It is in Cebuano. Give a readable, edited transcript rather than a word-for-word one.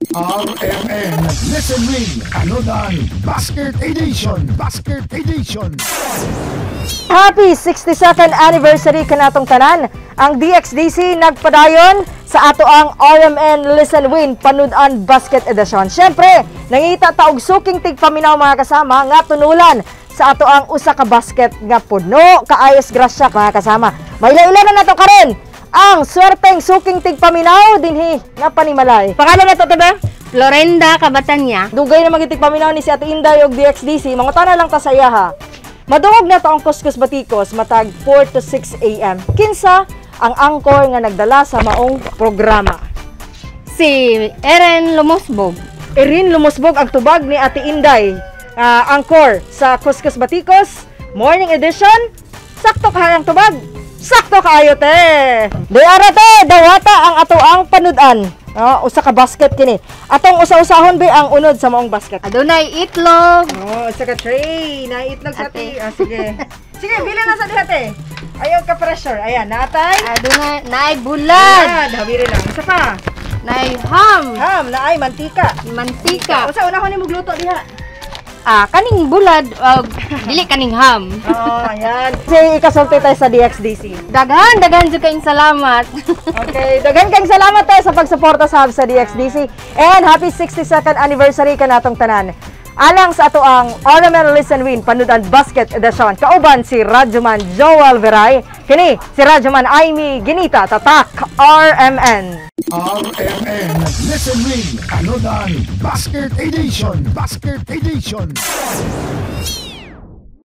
RMN Listen Win Panudan Basket Edition. Basket Edition. Happy 62nd anniversary kanatong tanan. Ang DXDC nagpadayon sa ato ang RMN Listen Win Panudan Basket Edition. Syempre, nangita ta og suking tigpaminaw, mga kasama, nga tunulan sa ato ang usa ka basket nga puno kaayos grasya, mga kasama. Maila-ila na nato karon ang swerteng suking tigpaminaw dinhi nga panimalay. Pangalan nato, tabe? Florenda Kabatanya. Dugay na magitig paminaw ni si Ate Inday og DXDC. Mangutana lang ta sa iya ha. Madungog na to ang Kuskus Batikos matag 4 to 6 a.m. Kinsa ang anchor nga nagdala sa maong programa? Si Eren Lumosbog. Erin Lumusbog ang tubag ni Ate Inday. Anchor sa Kuskus Batikos Morning Edition. Sakto kahay ang tubag. Sakto kaayo, te. Di ara te, dawata ang ato ang panudan. Oh, usa ka basket kini. Atong usa-usahon be ang unod sa maong basket. Adunay itlog. Oh, usa ka tray. Naiitlog sa Ate. ate. Ah, sige. Sige, bila na sa diha, te. Ayaw ka pressure. Ayan, natay. Adunay naay bulad. Ayan, hawiri lang. Isa pa. Naay ham. Ham, naay mantika. Mantika. Usa una ko ni mugluto diha? Ah, kaning bulad og dili kaning ham. Oh, ayan. Sige, ikasulti tayo sa DXDC. Daghan, daghan jud kayong salamat. Okay, daghan kang salamat tayo sa pagsuporta sa Hub sa DXDC. And happy 62nd anniversary kanatong tanan. Alang sa ato ang RMN Listen Win Panudan Basket Edition. Kauban si Radyoman Joel Veray. Kini si Radyoman Amy Ginita, Tatak RMN. RMN Listen Win Panudan Basket Edition. Basket Edition.